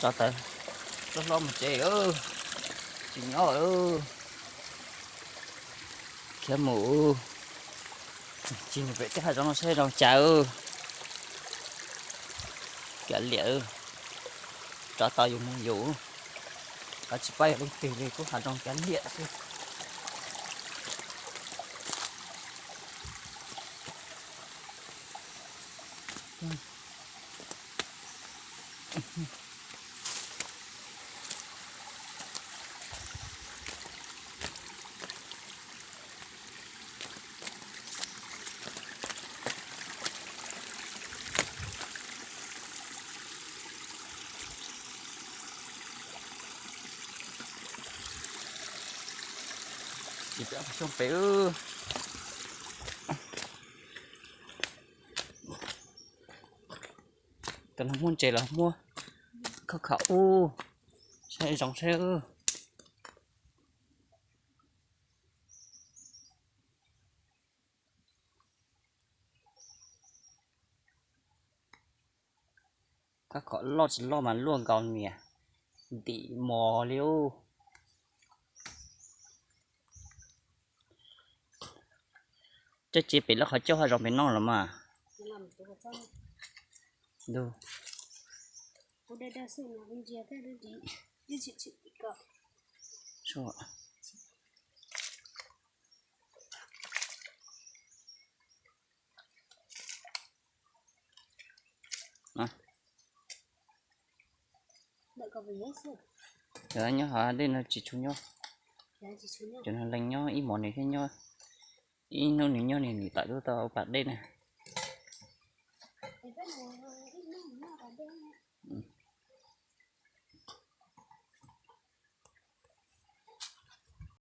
Rov tawm hlob hlob mus tsev, tsis nyob, khiav mus. Tsis mus pem tej hav zoov no saib zoo cas. Kav liam, rov tau yus mus yus, koj tsis paub yog leej twg li, kuv hav zoov kav liam xwb. Tsis pom xyoob pem. Cov no muaj ntses los muab khov khov ub, saib zoo saib. Khov khov loj tsis loj mas luaj nkaus niam, ntim mos li ub. Coj cia pem lub qhov coj hav zoov pem no los mas. Ntuj. Cov nyob hauv dej no tsis tshua nyob. Cov no leej nyob ib hmos nws thiaj nyob, ib hnub nws nyob nws nws tawm tuaj tau pas dej na.